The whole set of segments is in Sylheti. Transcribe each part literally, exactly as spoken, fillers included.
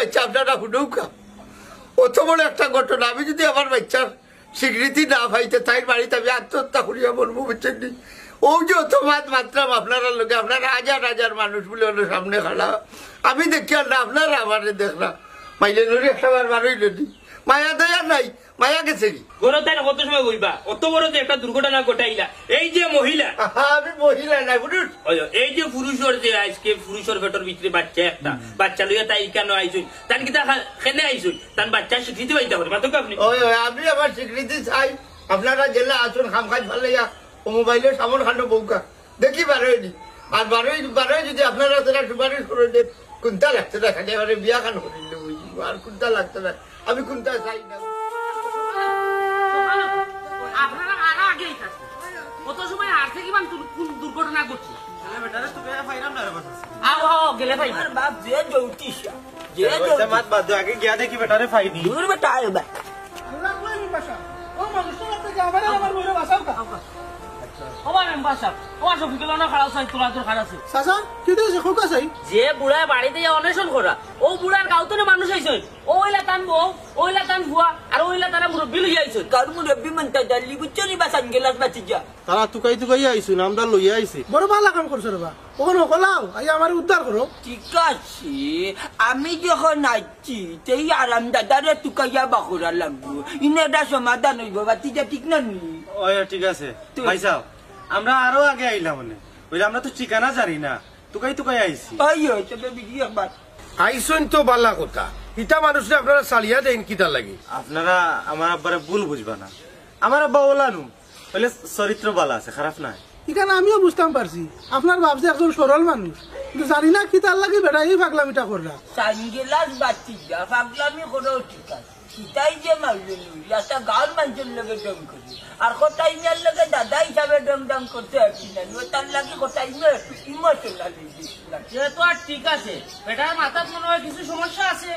আচ্ছা, আপনারা হুনউক্কা, অত বড় একটা ঘটনা, আমি যদি আমার বাচ্চার স্বীকৃতি না পাইতে, তাইর বাড়িত আমি আত্মহত্যা করিয়া মরমু, বুঝছইন নি? অউ যে অত মাত মাতরাম আপনারার লগে, আপনারা হাজার হাজার মানুষ বুলে অনো সামনে খাড়া, আমি দেখিয়ার না, আপনারা আমারে দেখরা। মাইলে নুরি একটা বার বারইলো নি, মায়া দয়া নাই, মায়া গেছে নি। ঘরো তাইন কত সময় বইবা? অত বড় যে একটা দুর্ঘটনা ঘটাইলা, এই যে মহিলা, আহা, আমি মহিলা না, পুরুষ। ওই, এই যে পুরুষর যে আইজকে পুরুষর পেটর ভিতরে বাচ্চা একটা, বাচ্চা লইয়া তাই কেনে আইছইন? তান কিতা খা-, কেনে আইছইন? তান বাচ্চার স্বীকৃতি পাইতা পারে, মাতউক্কা আপনি। ওই, ওই, আপনি আমার স্বীকৃতি চাই। আপনারা যেলা আছইন, কাম কাজ ফালাইয়া, ও মোবাইলো সামন খানো বউক্কা। দেখি বারইনি। আর বারই, বারই যদি আপনারা তারা সুপারিশ করে দেন, কুন্তা লাগতো না, খালি আমারে বিয়া খান করিলে বুঝি, আর কুন্তা লাগতো না। আমি কুন্তা চাই না। আপনারা আরো আগেই থাকতো। কত সময় আর থেকে মান কোন দুর্ঘটনা ঘটছে? আও, আও, গেলে ভাই। আমার বাপ যে জ্যোতিষা, যে ওইটা জ্যোতিষ। মাত বাদ দে, আগে গিয়া দেখি বেটারে পাইনি। দূর বেটা, আয় বা। আল্লাহ কই নি বাসা? ও মানুষটা লাগতে যে আমারে আমার বউরে বাঁচাও কা? ও ভাই, মেম্বার সাহেব, ও আসো, বিকেল না খাড়াও চাই, তোরা তোর খাড়া আছে। চাচা, কিতা অইছে? কউক্কা চাই। যে বুড়ায় বাড়িত ইয়া অনশন করা, ও বুড়ার গাঁও তনে মানুষ আইছইন। ও অইলা তান বউ, ও অইলা তান ফুয়া, আর ও অইলা তারা মুরব্বি লইয়া আইছইন। কার মুরব্বি মনটা ডালি বুঝছো নি বা সানগ্লাস বাতি যা। তারা তুকাই তুকাই আইছইন, আমরা লইয়া আইছি। বড় ভালা কাম করছো রে বা। অখন হকল আও, আইয়া আমারে উদ্ধার করো। ঠিক আছে, আমি যখন আইছি, তেই আরাম দাদারে তুকাইয়া বাখরা লাগবো। ইনো এটা সমাধান অইবো, বাতি যা ঠিক না নি? ওই, ঠিক আছে। তো ভাই সাহেব, আমরা আরো আগে আইলাম মানে। অইলে আমরা তো ঠিকানা জানি না, তুকাই তুকাই আইছি। ওই, ওই, তবে বিজি একবার। আইছইন তো ভালা কথা, ইতা মানুষরে আপনারা ছাড়িয়া দেইন কিতার লাগি? আপনারা আমার আব্বারে ভুল বুঝবা না, আমার আব্বা ওলা নু, অইলে চরিত্র ভালা আছে, খারাপ নায়। ইখান আমিও বুঝতাম পারছি, আপনার বাপ যে একজন সরল মানুষ, কিন্তু জানি না কিতার লাগি বেটায় ই পাগলামিটা কররা। সানগ্লাস বাতি যা, পাগলামি করো ঠিক আছে। কিতাই যে মারলো নি, একটা গাঁওর মানষর লগে ঢং করে। আর কটাই মিয়ার লগে দাদা হিসাবে ঢং ঢং করতে পারছি না, ও তার লাগি কটাই মিয়া ইমোশনাল অই গেছে। সে তো আর ঠিক আছে, বেটার মাথাত মনে হয় কিছু সমস্যা আছে।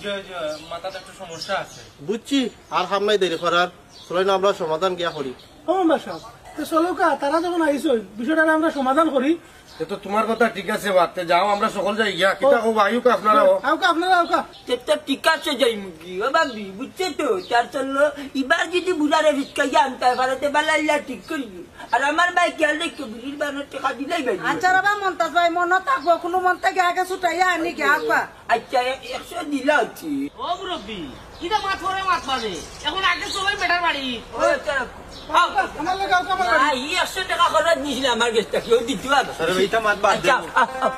জি, জি, মাথাত একটু সমস্যা আছে। বুঝছি, আর হাম নাই দেরি করার, চলো না আমরা সমাধান গিয়া করি। ও মেম্বার সাহেব, তে চলো কা, তারা যখন আইছইন, বিষয়টা আমরা সমাধান করি। তে তো তুমার কথা ঠিক আছে, বাদ তে যাও, আমরা সকল যাই গিয়া। কিতা কও বা, আউক্কা আপনারাও। আউক্কা আপনারা, আউক্কা। তে তো ঠিক আছে, যাইমুগি। ও ভাবি, বুঝছো তো, তার চলো, ইবার যদি বুড়ারে ফিটকাইয়া আনতায় পারো, তে বালা ইলা ঠিক করিও। আর আমার ভাই খেয়াল রাখিও, বুড়ির বানোর টেকা দিলাই ভাই। আচ্ছা রে বা মন্তাজ ভাই, মনো থাকবো, কুনু মন্তে গিয়া আগে ছুটাইয়া আনি গিয়া, আউক্কা। আচ্ছা, এ-, একশো দিলা অইছে। ও মুরব্বি, কিতা মাত করে মাত বাজে? এখন আগে চলো বেটার বাড়ি। ও, চলো। আউক্কা, আমার লগে আউক্কা, আমার বাড়ি। না, ই একশো টেকা খরচ নিছিল আমার গেছ থাকি, অউ দিতো আর। আরে, ইতা মাত বাদ দে। আচ্ছা, আ, আ।